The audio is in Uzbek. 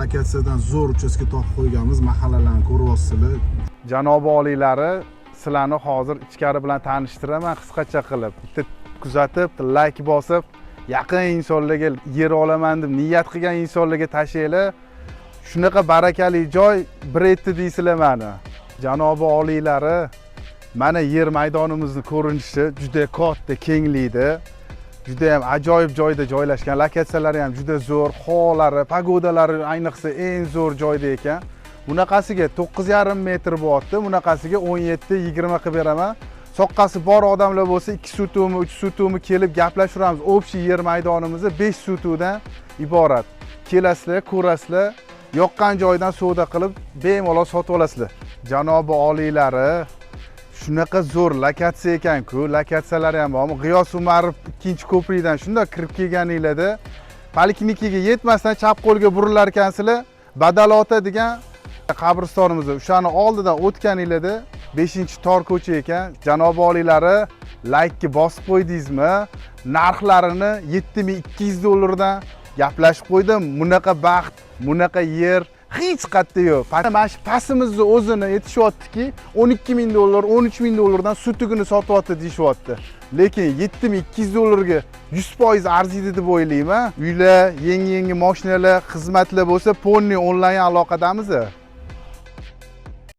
Lokatsiyadan zo'r uchastka topib qo'yganmiz. Mahallalarni ko'ryapsizlar. Janobi oliylari, sizlarni hozir ichkari bilan tanishtiraman qisqacha qilib. Bitta kuzatib, layk bosib, yaqin insonlarga, yer olaman deb niyat qilgan insonlarga tashlanglar. Shunaqa barakali joy bir etdi deysizlar mani. Janobi oliylari, mana yer maydonimizni ko'rinishi juda katta, kenglikda. Juda ham ajoyib joyda joylashgan, lokatsiyalari ham juda zo'r, havolari, погода lari ayniqsa eng zo'r joyda ekan. Bunaqasiga 9,5 metr bo'lyapti, bunaqasiga 17-20 qilib beraman. Soqqasi bor odamlar bo'lsa, 2 sotixmi, 3 sotixmi, kelib gaplashamiz. Общий yer maydonimiz 5 sotixdan iborat. Kelasizlar, ko'rasizlar, yoqqan joydan savdo qilib, bemalol sotib olasizlar. Janobi oliylari, shunaqa zo'r lokatsiya ekan-ku, lokatsiyalari ham bormi? G'iyos Umarov ikkinchi ko'prikdan shundoq kirib kelganinglarda, poliklinikaga yetmasdan chap qo'lga burilar ekansizlar, Badalota degan qabristonimiz, o'shani oldidan o'tganinglarda 5 tor ko'cha ekan. Janobi oliylari, laykni bosib qo'ydingizmi? Narxlarini 7200 dollardan gaplashib qo'ydim. Bunaqa baxt, bunaqa yer hech qayerda yo'q. Mana shu pastimizni o'zini aytishyaptiki, 12 ming dollar, 13 ming dollardan sotixini sotyapti deyishyapti. Lekin 7200 dollarga 100% arziydi deb o'ylayman. Uylar, yangi-yangi mashinalar, xizmatlar bo'lsa, полный onlayn aloqadamiz.